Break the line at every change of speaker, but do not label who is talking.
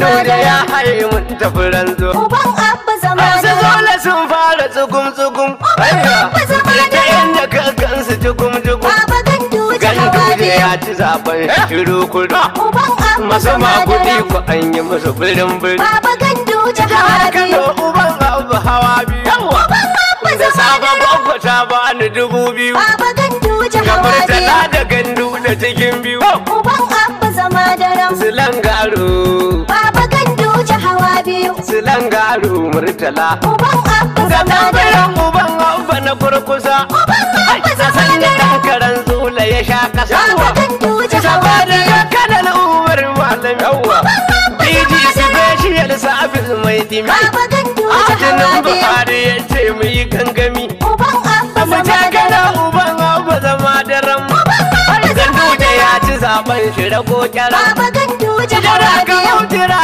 Ganduje ya
daram.
Haye mun tafi ranzo.
Uban Abba zama
Masu
daram.
zola sun fara tsugum tsugum.
Uban Abba zama
Ta
daram.
inda ka gansu jugum jugum.
Baba Ganduje hawa
Ganduje
biyu.
ya ci zaben shiru kudu.
Uban Abba
Masu
zama
makudi
daram.
ku an yi musu birin birin.
Baba Ganduje hawa
Kano
biyu.
uban Abba hawa biyu.
Uban Abba
Da
zama
safe
daram.
gwaggo ta bani 2000.
Baba Ganduje
Ga
hawa
Murtala
biyu.
da Gandu da cikin biyu.
Uban Abba zama daram.
Silan garo.
Baba Ganduje hawa biyu.
Silan garo Murtala.
Uban Abba
Ga
zama daram.
ɗanɓiran uban Abba na kurkusa.
Uban Abba
A
zama
sanda
daram.
ɗan karen zula ya sha kasa.
Baba Ganduje hawa
Saba da
biyu.
kanal Umar Malam. DG Special Service mai dimi.
Baba Ganduje hawa
Ajinin
biyu.
Buhari ya ce mu yi gangami.
Uban Abba
Mu
zama
takala
daram.
uban Abba zama daram. Ganduje ya ci zaben shi rago kyaram.
Baba Ganduje
Jira
hawa
ka
biyu.
hau jira